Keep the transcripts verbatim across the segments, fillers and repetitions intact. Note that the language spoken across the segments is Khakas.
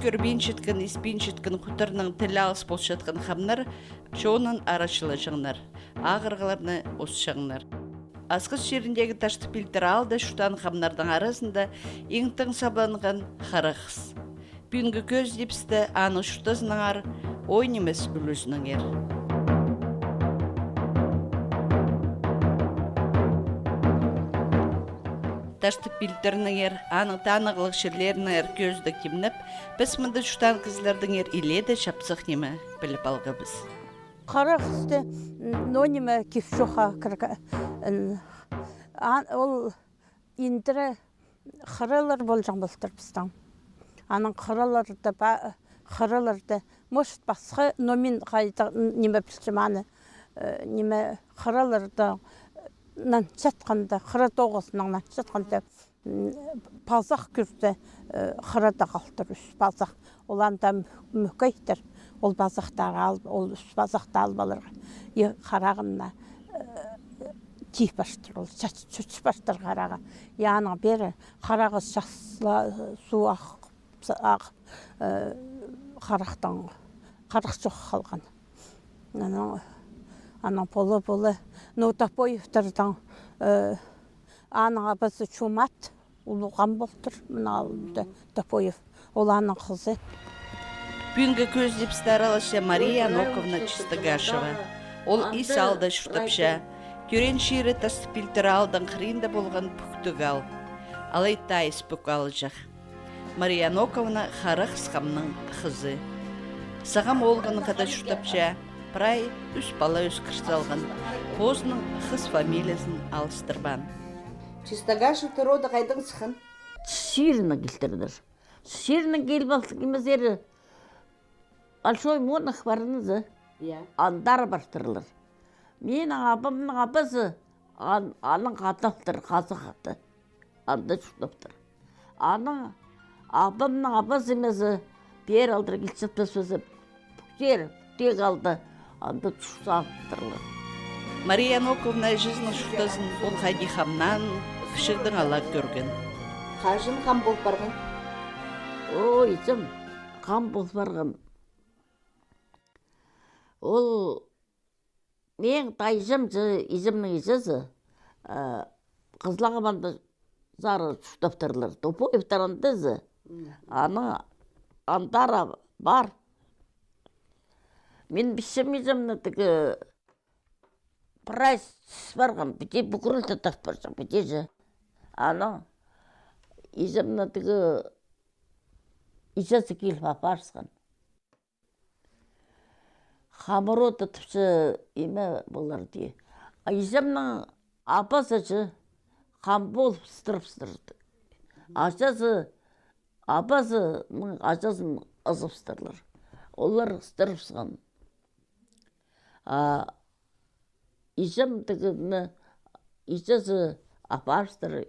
кӧрбинчеткен, испинчеткен хуттарның тіл алыс полчатхан хамнар чонын арачылаҷаңнар, ағырығларны осчаңнар. Асхыс чиріндегі Таштып Пилтір аалда чуртаан хамнарның аразында иң тың сабланған Харахыс. Пӱӱнгі кӧзідібісте аның чуртазынаңар ойнымас ӱлӱзінеңер. Таштып Пилтірнеңер, аның танығлығ чирлерінеңер кӧзідіг тимнеп, піс мында чуртаан кізілердеңер илееде чапсых ниме піліп алғабыс. Харахысты, м, ноо ниме кип чоохха кірге-, м, а, ол индіре хыралар полҷаң полтыр пістің. Анаң хыраларда па-, хыраларда, может, пасха, но мин хайда, м, ниме пілчем аны, э, ниме хыраларда нанчатханда, хыра тоғызынаң нанчатханда, м, пазах кӱрзе, э, хырада халтыр ӱс пазах. Ол анда мӱ-, мӱкейтер. Ол пазахтар ал, ол ӱс пазахты алып аларға. И харағына, э, тип пастыр ол, чач-, чучуп пастыр харағы. И анаң пеер харағы часла, суғ ағып, ағып, э, харахтаң, харах чох халған. Анаң, анаң полы-полы. Ну, Топоевтардаң, э, аның абазы Чумат, улуғ хам полтыр, мына алында Топоев. Ол аның хызы. Пӱӱнгі кӧзідібісте араласча Мария Аноковна Чистогашева. Ол Ис аалда чуртапча. Тӧреен чирі Таштып Пилтір аалдаң хыринда полған Пӱктіг аал. Алай Тайыс пӱк аалҷах. Мария Аноковна Харахыс хамның хызы. Сағам оолғының хада чуртапча, прай ӱс пала ӧскір салған, позының хыс фамилиязын алыстырбаан. Чистогашевтер роды хайдаң сыххан? Чирінең килтірлер. Чирінең киліп алза, кимезері Большой Мунах парынызы. Я. Андар партырлар. Минің абамның абазы ан-, аның хаталтыр, хазы хаты. Анда чуртаптыр. Аның абамның абазы нимезі пеер алдыра килчетпес пізі. Пӱктер, Пӱктіг аалда анда чуртаптырлар. Мария Аноковна іҷезінің чуртазын ол хайди хамнаан, кічігдең ала кӧрген. Хаҷан хам пол парған? О, іҷем, хам пол парған. Ол мең тайҷам чи, іҷемнің іҷезі, а, Хызылағманда сары чуртаптырлар. Топоевтар андазы. Аның андары пар. Мин пілчем, іҷемні тігі прайзы тіс парған, піди пӱгӱрілді тартып парҷаң, піди чи. Анаң іҷемні тігі іҷезі киліп апарысхан. Хамыру тыпча, име полар дее. А іҷемнің абазы чи хам полып сыстырыпсырды. Аҷазы, абазының аҷазын ызыпсырлар. Олар сыстырыпсыған. А іҷем тігіні, іҷезі апарыстыр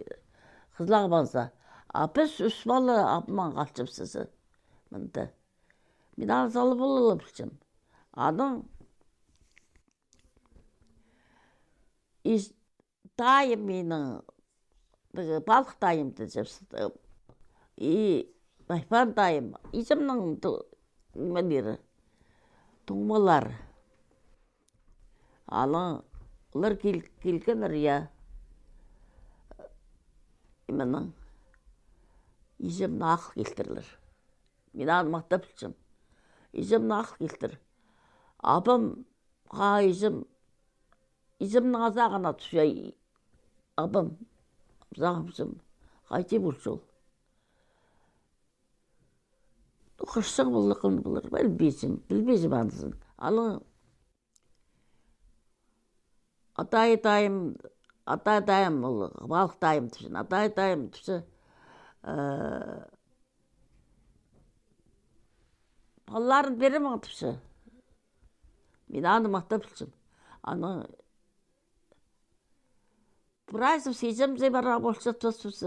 Хызылағманзар. А піс ӱс пала абамнаң халчабыс мында. Мин аны сала полбаам, пілчем. Анаң іҷ-, тайым минің, тігі, Палых тайым тіҷепсін. И Пайпан тайым. Іҷемнің ту-, нимелері, туңмалары. Анаң олар кил-, килгеннер, я. Именің. Іҷемні ағыл килтірлер. Мин аны махтап пілчем. Іҷемні ағыл килтір. Абам, ха, іҷем, іҷемнің азағына тӱсче, абам, сағынчам, хайди полча ол. Хырчаң полған полар, пілбинчем, пілбинчем анысын. Анаң Атай тайым, атай тайым ол, Палых тайым тіпче, атай тайым тіпче, э, палаларын пирем тіпче. Мин аны махтап пілчем. Анаң прайзыбыс іҷемзер парарға полчатпас піс.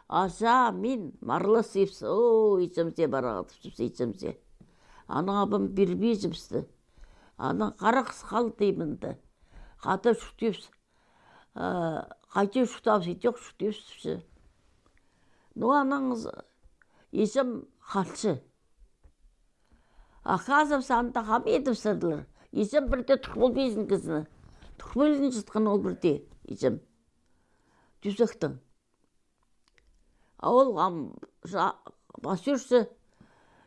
Аҷа, мин, марла сибіс, о, іҷемзер парарға тіпчебіс, іҷемзер. Анаң абам пирбинчебіс. Анаң харахсых халды мында. Хада чуртирбыс. А, хайди чуртирбыс, идӧк чуртирбыс тіпче. Ну, анаң іҷем халча. Оказывается, анда хам идібіссірлер. Иҷем пірдее тух полбинча кізіні. Тух полбинчатхан ол пірдее, иҷем. Тӱзектең. А ол ам пас чӧрче,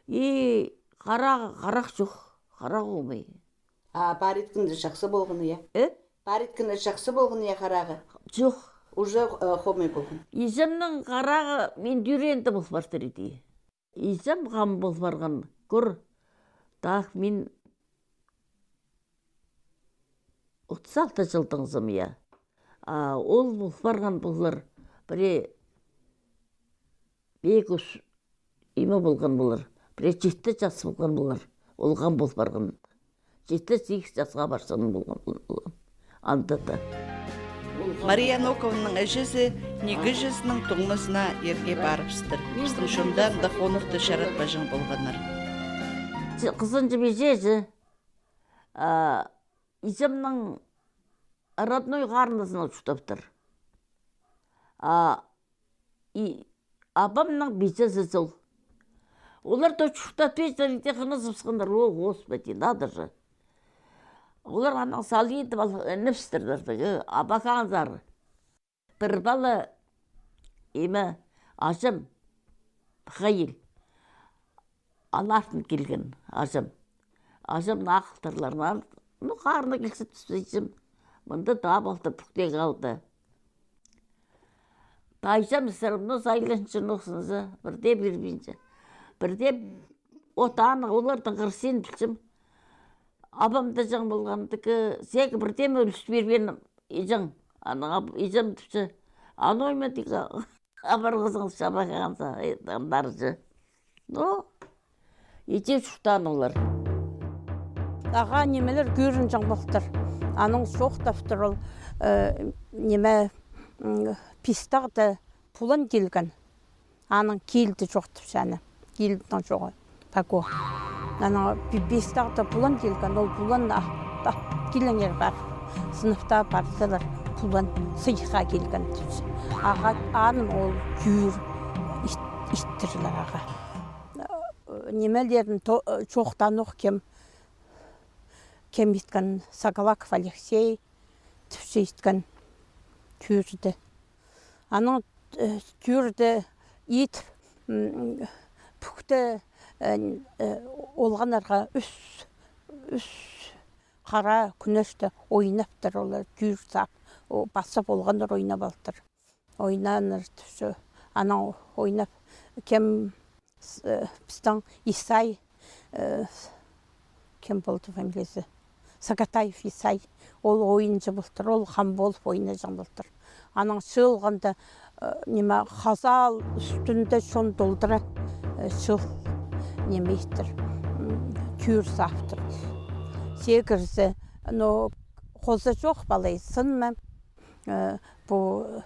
и харағы, харах чох, харах полмай. А пар иткенде чахсы полған, я? Э? Пар иткенде чахсы полған, я, харағы? Чох. Уже, э, хомай полған. Иҷемнің харағы мин тӧреенде пол партыр иді. Иҷем хам пол парған, кӧр. Так, мин отыс алты чылдаңзым, я. А ол пол парған полар, пірее пик ӱс, име полған полар, пірее читі час полған полар. Ол хам пол парған. Читі-сигіс часха парчаң полған полар. Анда даа. Мария Нокованың іҷезі ниме кізінің туңмазына ирге парыбыстыр. Пістің чонда андағ хонахты чаратпаҷаң полғаннар. Че-, хызынҷы пиҷезі, а, иҷемнің родной харындазына чуртаптыр. А, и абамның пиҷезі ол. Олар даа чуртапчалар, иди хынызыбысханнар, о, Господи, надо же. Олар анаң салидып ал, інібістірлер, тігі, абаханзар. Пір пала, име, аҷам, хайыл. Алартын килген аҷам. Аҷам нағылтырлар, ну, харына килзе тіпчем. Мында таа полтыр, пӱктег алды. Тайҷам всё равно сайланча, нохсынза, пірдее пирбинче. Пірдее от аны оларның хырзын пілчем. Абам тіҷең полған, тігі, сегі пірдеме ӱлӱс пирбеен иҷең. Анаң ап-, иҷем тіпче. Аной ма, тігі, апарғызың чабағанза, э, андарҷы. Ну, иди чуртаан олар. Ағаа нимелер кӧрінҷең полтыр. Анаң чоохтаптыр ол, э, ниме, м, пис тағда пулан килген. Анаң килді чоохтапча аны. Килдінің чоғы. Пако. Анаң пи-, пис тағда пулан килген, ол пулан а-, а-, килеңер пар. Сыныпта парзалар, пулан сыйыхха килген тіпче. Ағаа, анаң ол тӧӧй ит-, иттірлер ағаа. Нимелерін то-, чоохтаан ох кем, кем иткен, Сагалаков Алексей тіпче иткен тӧӧйді. Анаң, э, тӧӧйді ит, м, пӱкте, э, э, олғаннарға ӱс, ӱс хара кӱнӧште ойнаптыр олар, тӧӧй сап, о, пазып олғаннар ойнап алтыр. Ойнааннар тіпче, анаң ойнап, кем, с-, э, пістің Исай, э, кем полды фамилиязы? Сагатаев Исай. Ол ойынҷы полтыр, ол хам полып ойнаҷаң полтыр. Анаң чыылғанда, э, ниме, хазал ӱстӱнде чон толдыра, э, чыл, ниме иттір, м, тӧӧй саптыр. Сегірзе, но хоза чох палай, сынма, э, пу,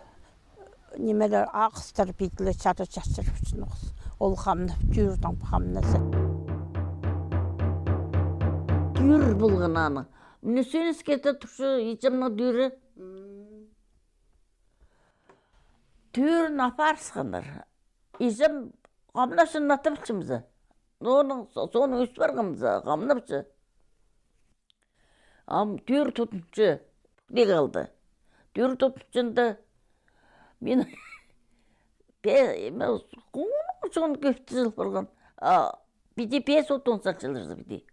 нимелер, ағастар пиди ле чарыҷаң чарчырып чыхча. Ол хамнап, тӧӧйдің хамназы. Тӧӧй полған аның. Мына Сӧніске тее турча иҷемнің тӧӧйі. Тӧӧйін апарысханнар. Иҷем хамнапча, ниме тіпчемзе. Соның, соның ӧс парғамза, хамнапча. Ам тӧӧй тудынча, пӱктег алды. Тӧӧй тудынча анда мин пе-, ме, кӧңнім чон кӧп тіҷел парған. А, пиди пес отын салчалар пиди.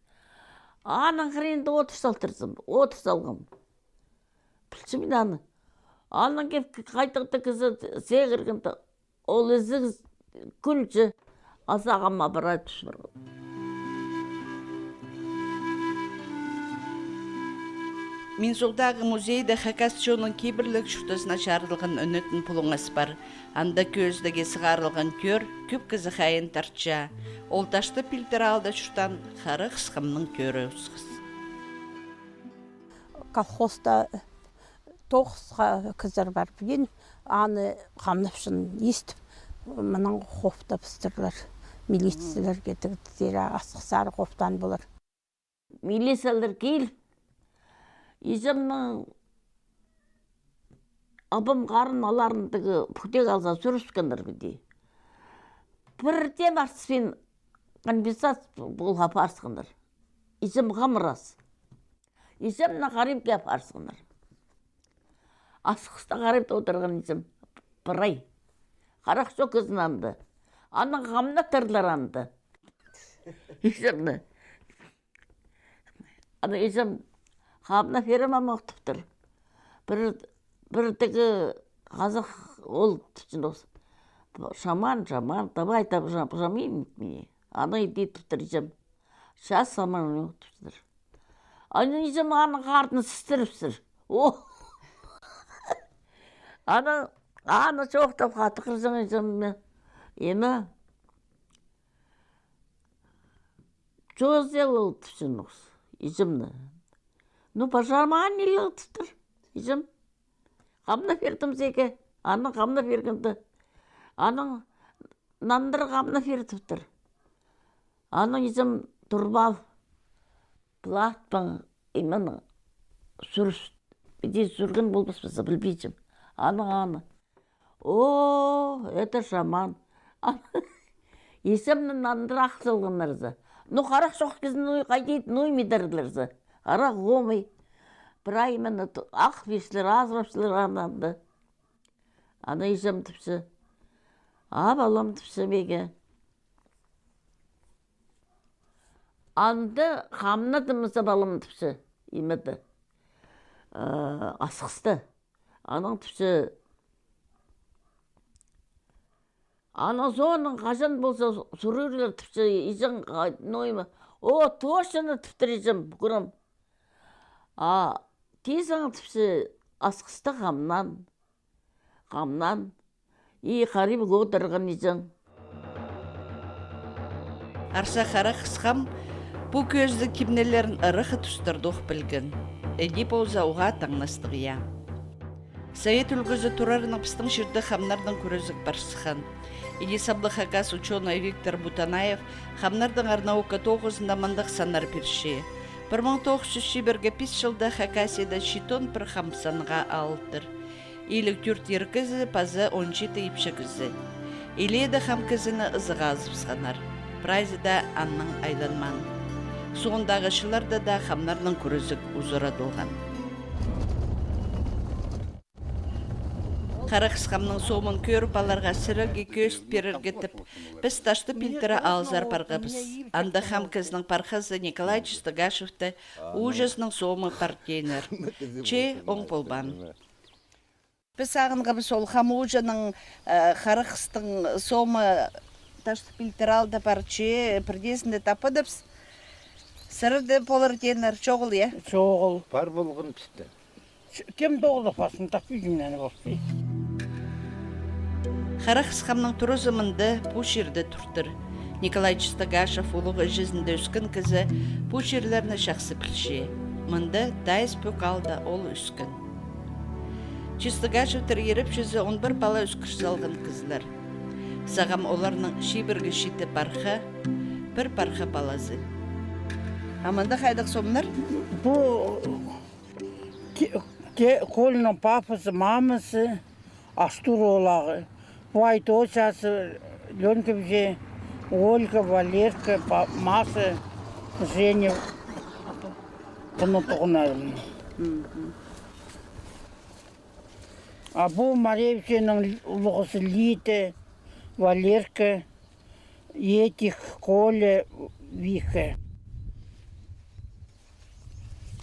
Аның хыринда одыр салтырзым, одыр салғам. Пілчем мин аны. Анаң кеп хайдағ-да кізі сегіргенде, ол ізіг кӱлче, а сағам апарай тӱс парған. Минзулдағы музейде хакас чонның кибірліг чуртазына чарыдылған ӧнетін пулуңас пар. Анда кӧзідіге сығарылған тӧӧй кӧп кізі хайиин тартча. Ол ташты пилтір аалда чуртаан Хара Хысхамның тӧӧйі осхас. Колхозта тоғысха кізілер пар. Пӱӱн аны хамнапчаң истіп, мынаң хофта пістірлер. Милициялар килді, тігі асхыс сары хофтаан полар. Милициялар киліп, иҷемнің, абам харын аларын тігі пӱктег алза сӱріскеннер пиди. Пірдее артыспин компенсат полға апарысханнар. Иҷем хамырас. Иҷемні Харибге апарысханнар. Асхыста Хариб одырған иҷем прай. Харах чох кізіні анда. Анаң хамнаттырлар анда. Иҷемні. Ана иҷем хамнап пирем ам ох тіптір. Пір, пір тігі хазах ол тіпче ох. Шаман, шаман, давай, тап, шам-, шамин мені. Ана иди тіптір иҷем. Час шаман ох тіптір. Ана иҷем аның хартын сістіріпсір. О! Ана, ана чоохтап хатығырҷаң иҷемні. Име. Чё сделал тіпче ох иҷемні? Ну, пожарманил тіптір иҷем. Хамнап пирдім сиге. Анаң хамнап пиргенде. Анаң нандыр хамнап пирдіптір. Анаң иҷем турып ал. Платпаң, именно, сӱріс, піди сӱрген полбаспаза, пілбинчем. Анаң аны. О, это шаман. Иҷемні нандыр ах салғаннар за. Ну, харах чох кізіні, ну, хайди, ну, имидерлер за. Харах омай. Прай именно ах пирчелер, азырапчалар аны анда. Ана иҷем тіпче. А, балам, тіпче меге. Анда хамнадым за, балам, тіпче. Имеде. Э, асхыста. Анаң тіпче. Анаң соонаң хаҷан полза сӱрерлер тіпче, иҷең, а, ну, име. О, точно, тіптір иҷем, кӧрем. А, тизең тіпче, асхыста хамнан. Хамнан. И Хариб одырған иҷең. Арса, Харахсхам пу кӧзідіг тимнелерін ыраххы тустарда ох пілген. Іди полза уғаа таңнастығ, я. Совет ӱлгӱзі турарынаң пістің чирде хамнарнаң кӱрезіг пар сыххан. Іди саблығ хакас учёный Виктор Бутанаев хамнарның арнаука тоғызында мындағ саннар пирче. Пір муң тоғыс чӱс чибіргі пис чылда Хакасияда читон пір хам санға алылтыр. Илиг тӧрт ир кізі паза он читі ипчі кізі. Илееде хам кізіні ызыға азыбысханнар. Прайзы даа аннаң айланмаан. Соондағы чылларда даа хамнарнаң кӱрезіг узарадылған. Харахсхамның соомын кӧріп аларға, сірерге кӧзіт пирерге тіп, піс Таштып пилтірі аалзар парғабыс. Анда хам кізінің пархазы Николай Чистогашевті ууҷазының соомы пар тееннер. Че оң полбаан. Піс сағынғабыс ол хам ууҷаның, э, Харахстың соомы Таштып пилтірі аалда пар, че пірдеезінде таппадыбыс. Сірерде полар тееннер, чоғыл, я? Чоғыл. Пар полған пісте. Ч-, кем тоғылып пастың, таппиҷым, наа полча. Харахсхамның туразы мында, пу чирде туртыр. Николай Чистогашев улуғ іҷезінде ӧскен кізі, пу чирлерні чахсы пілче. Мында Тайыс-Пӧк аалда ол ӧскен. Чистогашевтер ирепчізі он пір пала ӧскір салған кізілер. Сағам оларның чибіргі читі парха, пір парха палазы. А мында хайдағ сомнар? Пу Ке-, ке-, Коляның папазы, мамазы, Астур оолағы. Пу Айдос чазы, Ленка пиҷе, Ольга, Валерка, па-, Маша, Женя. Пуны туғаннарым. Мгм. А пу Мария пиҷенің улуғызы Лида, Валерка. Едік, Коля, Вика.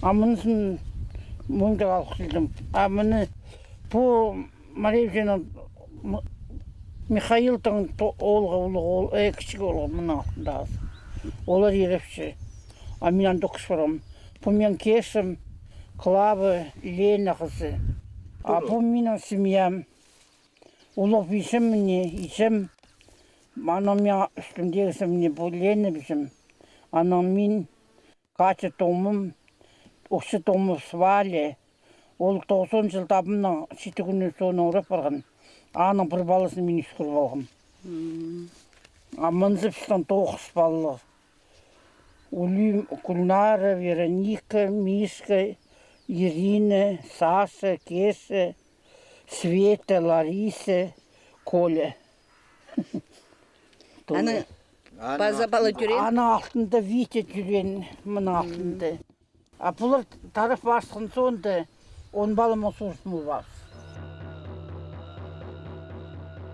А мынысын мында алып килдім. А мыны пу Мария пиҷенің М-, Михаилдың то-, оолғы, улуғ оол, э, кічіг оолғы мының алтында. Олар ирепчі. А мин анда кӱс парам. Пу мен кесім, Клава, Лена кізі. А пу минің семьям. Улуғ пиҷем мына, иҷем, анаң мин ӱстӱмдегізі мына пу Лена пиҷем. Анаң мин, Катя туңмам, ӱкӱзі туңмабыс Валя. Ол тоғызон чылда абамның читі кӱннең соонда ӧреп парған. Аның пір палазын мин ӧскіріп алғам. М. А мынзы пістің тоғыс палалығ. Улим Гүлнара, Вероника, Мишка, Ирина, Саша, Кеша, Света, Лариса, Коля. Аны Паза пала тӧреен? Аның алтында Витя тӧреен, мының алтында. А пулар тарап парысхан соонда он пала мосурыс мол парыс.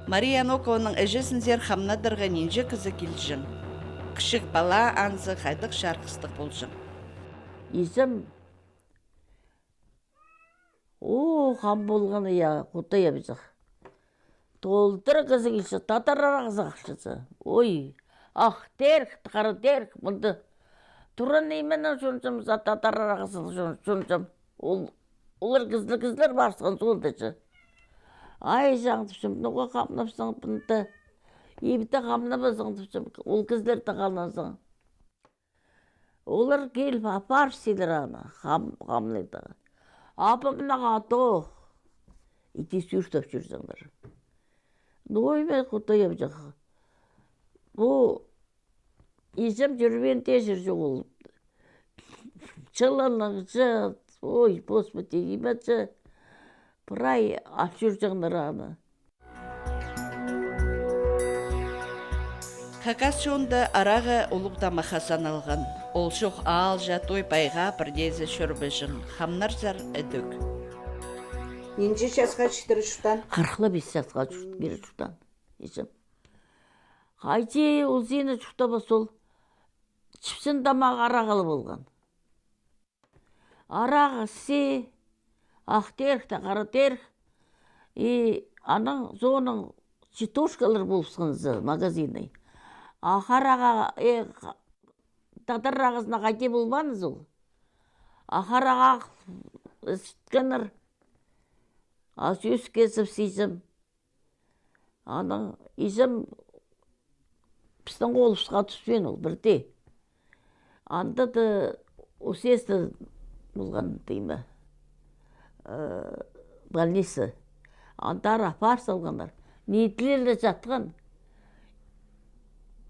Мария Анокованың іҷезінзер хамнадарға нинҷе кізі килҷең? Кічіг пала анзы хайдағ чарғыстығ полҷаң? Иҷем О, хам полған, я, Худай абзах. Толдыра кізі килче, тадар аразы ахчазы. Ой, ах, терк, хара терк, мында туран нименең чонҷам, за тадар аразы чон-, чонҷам. Ол, олар кізілер, кізілер парысхан соонда чи. Ай, чаң тіпчем, ноға хамнапсаң мында? Ибде хамнабазаң тіпчем, ол кізілерді халлазаң. Олар киліп апарып силер аны, хам-, хамнайды. Апам мына хатох. Иди сӱртіп чӧрзеңнер. Ну, ойме, Худай абзах. Пу иҷем чӧрбеен тее чир чоғыл. Чыланнаң чы, ой, Господи, име чы. Прай ал чӧрҷеңнер аны. Хакас чонында арағ улуғ тамахха саналған. Ол чох аалҷа, той-пайға пірдеезі чӧрбеҷең. Хамнарзар ідӧк. Нинҷе часха читіре чуртаан? Хырых ла пис часха чурт-, пире чуртаан. Иҷем. Хайди ол сині чуртабас ол. Чіпсін тамағы арағ ла полған. Арағ ісче, ах терк те, хара терк. И анаң соонаң читошкалар полыбысханзы магазиннай. А хара арағ, э, ха-, тадар аразында хайди полбаанзы ол. А хара арағ ісчеткеннер. А сӧс кізіп сизім. Анаң иҷем пістің холыбысха тӱспеен ол пірдее. Анда даа УЗИ-сте полған, тиме, э, больница. Андар апар салғаннар. Нииттерні чатхан.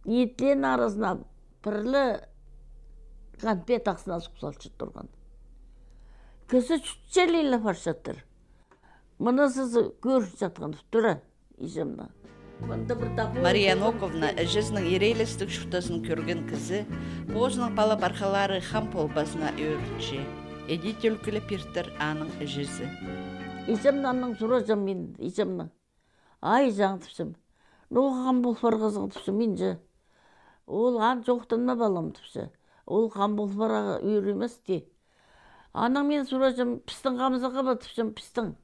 Нииттернің аразына пір ле конфет ахсына суғ салча турған. Кізі чӱт чіли ле парчатыр. Мыны сызы кӧрінчеткен тура иҷемні. Мария Аноковна іҷезінің иреелестіг чуртазын кӧрген кізі позының пала-пархалары хам полбазына ӧрінче. Іди тӧлкілеп иртер аның іҷезі. Иҷемні аннаң сураҷам мин, иҷемні. Ай, чаң, тіпчем. Ноға хам пол парғазың, тіпчем, мин чи. Ол ан чоохтанма, палам, тіпче. Ол хам пол парарға ӧрінмес, ти. Анаң мин сураҷам, пістің хам сыхха ба, тіпчем, пістің.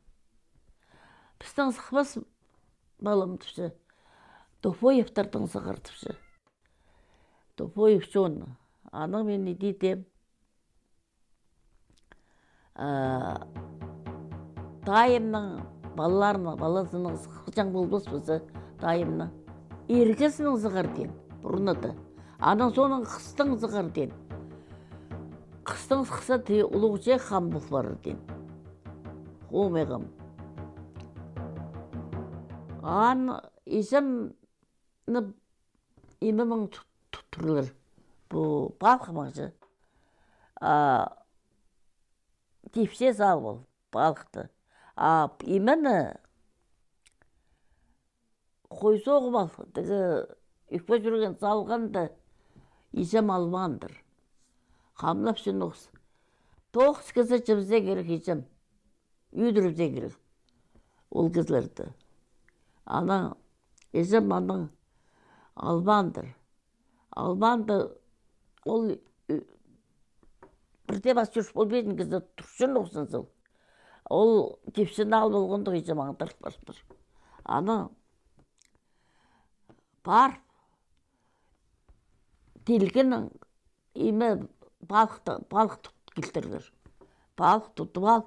Пістің сыхпас, палам, тіпче. Топоевтарның сығар, тіпче. Топоев чон. Анаң мин іди теем. А, тайымның палаларының палазының сыхчаң полбас паза тайымның. Иргезінің сығар теен, пурнада. Анаң соонаң хыстың сығар теен. Хыстың сыхса, ти, улуғ чех хам пол парар теен. Хомай хам. Ан иҷем ны имемең тут-, туттырлар. Пу палых маңзы. А, типче салып ол палыхты. А имені хой соғып ал, тігі ӱкпе чӱрген салғанда, иҷем албаандыр. Хамнап чон ох. Тоғыс кізі чібізерге кирек, иҷем. Ӱдірібізерге кирек ол кізілерді. Анаң, іҷем анаң албаандыр. Албаанда ол, ӱ, пірдее пас чӧрче полбаан кізі турчаң ох сынзыл. Ол типчені алып алғандох, иҷем аңдарыл партыр. Анаң пар, тилгенің име палыхты, палых тут килтірлер. Палых тутып ал,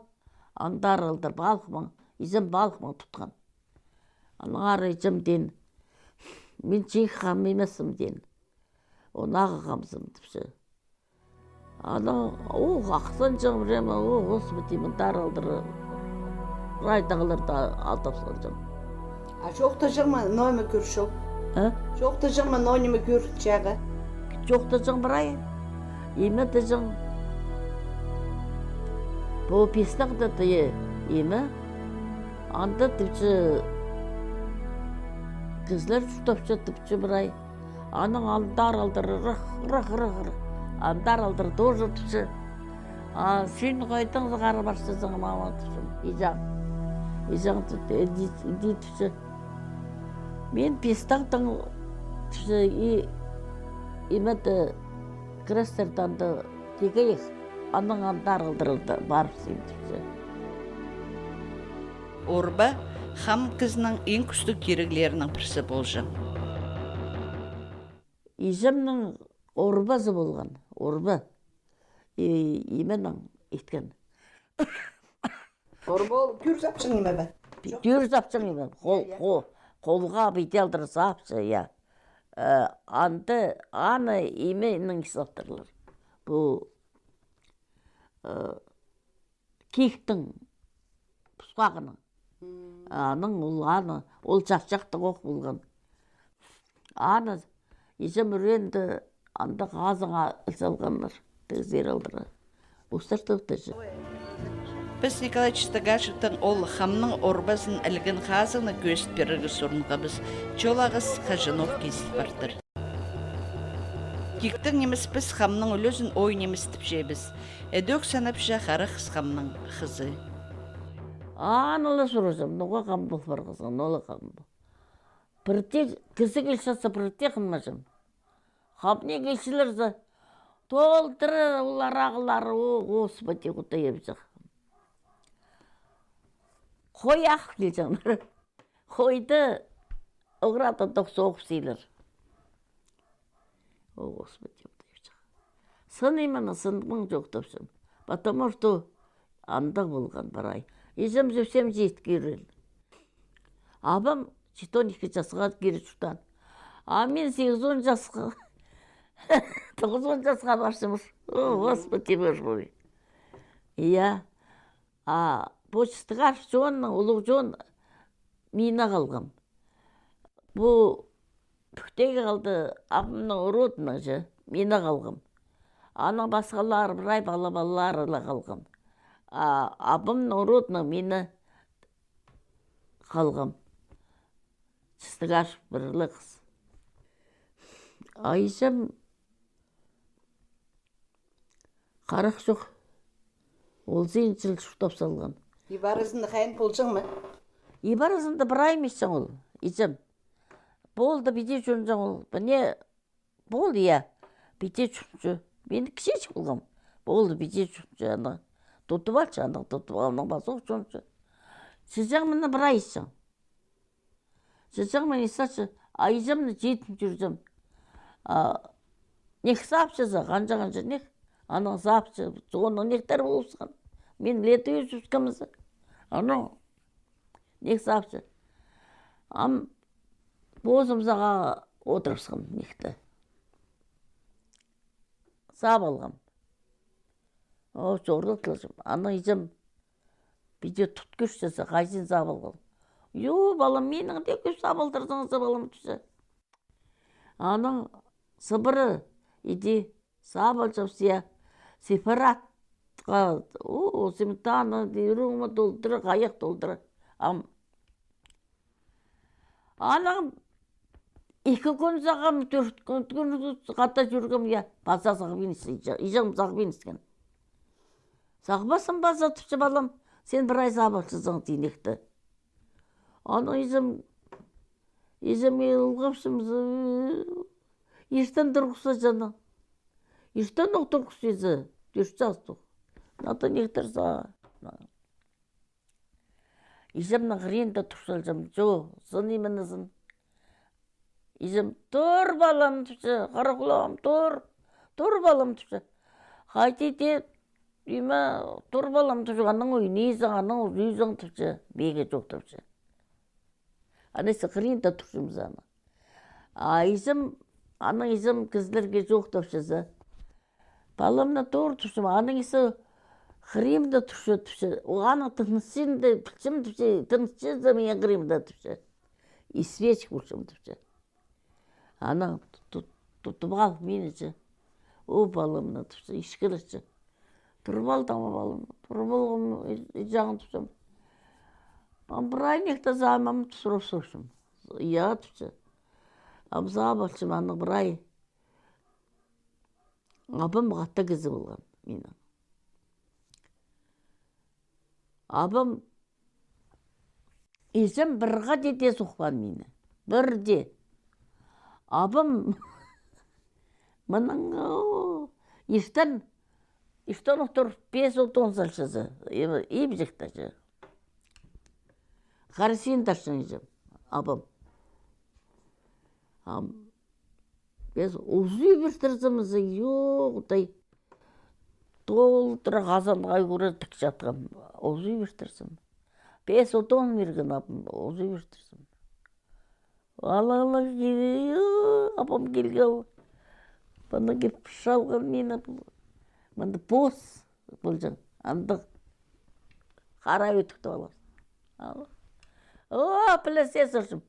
андар алдыр палыхмаң, иҷем палыхмаң тутхан. Аннаңар иҷем теен, мин чиик хам нимеспін теен. Ондағы хамзым тіпче. Анаң, о, ахсанҷаң время, о, Господи, мындар алдыр. Райдағыларны алдап салҷаң. А чоохтаҷаң ма, ноо ниме кӧрче ол? А? Чоохтаҷаң ма, ноо ниме кӧрче ағаа? Чоохтаҷаң прай. Име тіҷең. Пу пистің дее име. Анда тіпче кізілер чуртапча тіпче прай. Анаң андар алдыр, ырах, ырах, ырах, ырах. Андар алдыр тоже тіпче. А син хайдаң сығара парчазың, мама, тіпчем. Иҷең, иҷең тіп, иди, иди тіпче. Мин пистағдаң тіпче, и, имеді, крестерден де тигейік, анаң андар алдыр парыбызим тіпче. Орба хам кізінің иң кӱстіг киріглерінің пірсі полҷаң. Иҷемнің орбазы полған, орба. И, именің иткен. Орба ол тӱр сапчаң ниме бе? Тӱр сапчаң ниме. Хол, хо-, холға пиди алдыр сапча, я. Э, анда, аны именің саптырлар. Пу, э, киктің пусхағының. Анаң ол, аны, ол чарчахтығ ох полған. Аны иҷем ӱренді, анда хазыңа ілче алғаннар, тігізер алдыра. Устартып тіҷі. Піс Николай Чистогашевтің ол хамның орбазын ілген хазыңны кӧзіт пирерге сурынғабыс. Чол ағас хаҷанох кизіл партыр. Киктің нимес піс хамның ӱлӱзін ой нимес тіпчебіс. Ідӧк санапча харах хамның хызы. Аны ла сурҷам, ноға хам пол парғазың, ноға хам пол. Пірдее кізі килчетсе, пірдее хынмаҷам. Хам не килчелер зе, толдыра олар ағылары, о, Господи, Худай ебзек. Хой ах килҷеңнер. Хойда оградадох соғып сыйлар. О, Господи, сын именно сынмаң чох тіпчем. Потому что андағ полған прай. Иҷем совсем чиит киріл. Абам читон ікі часха кире чуртаан. А мин сигізон часха, тоғызон часха парчам. О, Господи, Боже мой. Я. А пу Чыстығ Арып чонның, улуғ чон мині халғам. Пу пӱктегі халды абамның родынаң чи, мині халғам. Анаң пасхалары прай пала-палалары ла халғам. А абамның родынаң мині халғам. Чыстығ Арып пір ле хыс. А иҷем харах чох. Ол син чыл чуртап салған. И парызында хайын полҷаң ма? И парызында прай нимес чаң ол, иҷем. Полды, пиди чонҷаң ол. Мына пол, я, пиди чонҷа. Мин кічіҷек полғам. Полды, пиди чонҷа. Аны тутып алча, аны тутып алның пазох чонҷа. Чіҷең мына прай исчең. Чіҷең мин исчем, а иҷемні чиитіп чӧрҷем. А, нех сапчаза, ханҷа-ханҷа нех, анаң сапча, соонда нехтер полысхан. Мин летуюсь ӱскемізі. Анаң нех сапча. Ам позым саға одырыбысхам нехті. Сап алғам. О, чордатылчам. Анаң иҷем пиди тут кӧрчезі, хайзын сап алған. Ё, балам, минің дее кӧп сап алдырзың зе, балам, тіпче. Анаң сыбыра, иди, сап алчам сия. Сепаратха, о, сметана, ирӱңме толдыра, хайах толдыра. Ам Анаң ікі кӱн сағам, тӧрт кӱн, кӱн хада чӧргем, я, паза сағбин ис-, иҷе-, иҷем сағбин искен. Сағбассам паза тіпче, балам, син прай сап алчазың тиинекті. Анаң иҷем, иҷем илғапчам, иртен турғысча анаң. Иртен ох турғысча, тӧрт час тух. Надо нехтер саа. Иҷемнің хыринда тур салчам, чо, сын именнезін. Иҷем, тур, балам, тіпче, харахлам, тур, тур, балам, тіпче. Хайди дее, име, тур, балам, тіпче, анаң ойнизың, анаң узизың, тіпче, меге чох, тіпче. Аннаңар хыринда турчам аны. А иҷем, анаң иҷем кізілерге чох тіпче. Балам, мына тур, тіпчем, анаң исі хыринда турча, тіпче. Ол аның тынысчазын даа пілчем, тіпче, тынысчазы мына хыринда, тіпче. Испечек полчам, тіпче. Анаң ту-, ту-, тутып ал мині чи. О, балам, мына, тіпче, ишкілерче. Турып алдың ма, балам? Турып алғам, и-, иҷең, тіпчем. Ам прай нехті саамам, сурап салчам. Я, тіпче. Абза полчам, аның прай. Абам хатығ кізі полған минің. Абам, иҷем пір хати даа сохпаан мині. Пір дее. Абам мының, о, иртен, иртен ох тур, пес отын салчазы, ибҷек тачы. Харасин тачын иҷем, абам. Ам, пес узуй пиртірзем, зе, йоғдай. Толдыра хазанға кӧре тік чатхам. Узуй пиртірзем. Пес отын пирген абам, узуй пиртірзем. Ала-ала киле, апам килген. Паны киліп шалған мині. Мында пос полҷаң. Андағ хара ӧтікті алар. О, пілесе сырчым.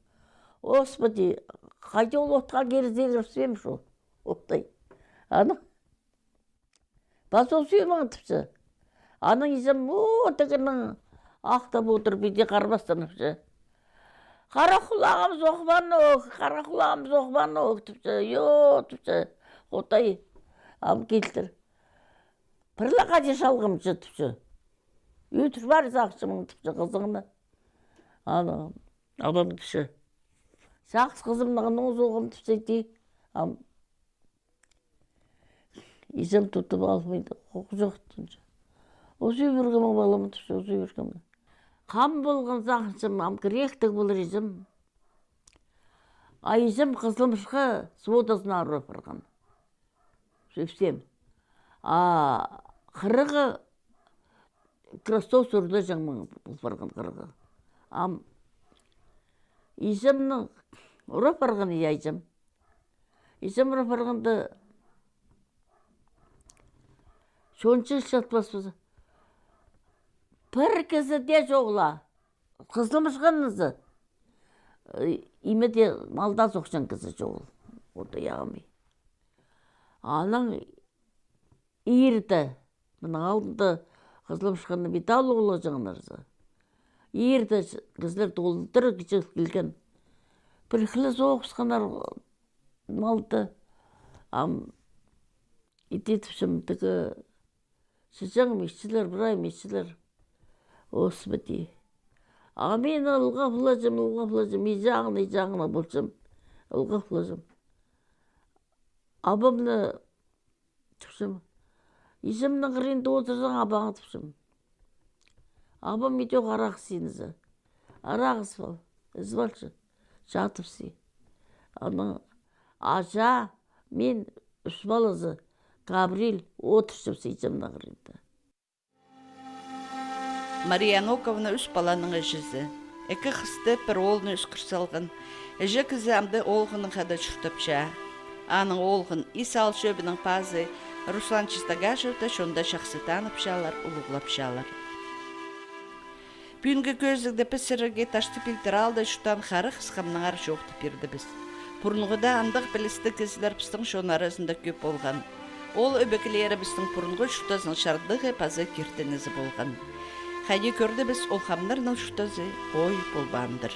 Господи, хайди ол отха кирзе кіріспеем шо. Оттай. Аны Пазох сӱрмең тіпче. Анаң иҷем, о, тігінің ахтап одыр, піди харбастанып че. Хара хулағым сохпаан ох, хара хулағым сохпаан ох, тіпче. Йо, тіпче. Хотай, ам килтір. Пір ле хати шалғам че, тіпче. Ӧтір пар сағынчам, тіпче, хызыңны. Аны, абам тіпче. Сағыс хызымны ноға соғам, тіпче, ти. Ам Иҷем тутып алып, мин хох чоохтанча. Узуй пиргем, балам, тіпче, узуй пиргем. Хам полған сағынчам, ам кіректіг полар иҷем. А иҷем Хызылмашха сводазына ура парған. Сӧпсем. А хырығы Красов сурда чаңмаң пол парған хырығы. Ам иҷемнің ура парған, я, иҷем. Иҷем ура парғанда, чончы чатпаспыс. Пір кізі дее чоғыл. Хызылмашханызы. Име дее малда сохчаң кізі чоғыл. Ода яғмай. Анаң иирде, мының алнында Хызылмашханны металл улаҷаңнар за. Иирде кізілер толдыра кічіг килген. Пір хіле соғысханнар малды. Ам иди тіпчем, тігі чіҷең мичілер, прай мичілер. Господи. А мин ылғап лаҷам, ылғап лаҷам, иҷеңні, иҷеңні полчам. Ылғап лаҷам. Абамны тіпчем. Иҷемнің хыринда одырзаң, абаңа тіпчем. Абам идӧк арағыс синізі. Арағыс пал, ізіп алча. Чатып син. Анаң аҷа, мин, ӱс палазы, Гаврил, одырчабыс иҷемнің хыринда. Мария Аноковна ӱс паланың іҷезі. Ікі хысты, пір оолны ӧскір салған. Іҷе кізі амды оолғының хада чуртапча. Аның оолғын Ис Аал чӧбінің пазы Руслан Чистогашевті чонда чахсы танапчалар, улуғлапчалар. Пӱӱнгі кӧзідігде піс сірерге Таштыпилтір аалда чуртаан Хара Хыс Хамнаңар чоохтап пирдібіс. Пурунғыда андағ пілістіг кізілер пістің чон аразында кӧп полған. Ол ӧбекелерібістің пурунғы чуртазының чардығы паза киртінізі полған. Хайди кӧрдібіс, ол хамнарның чуртазы ой полбаандыр.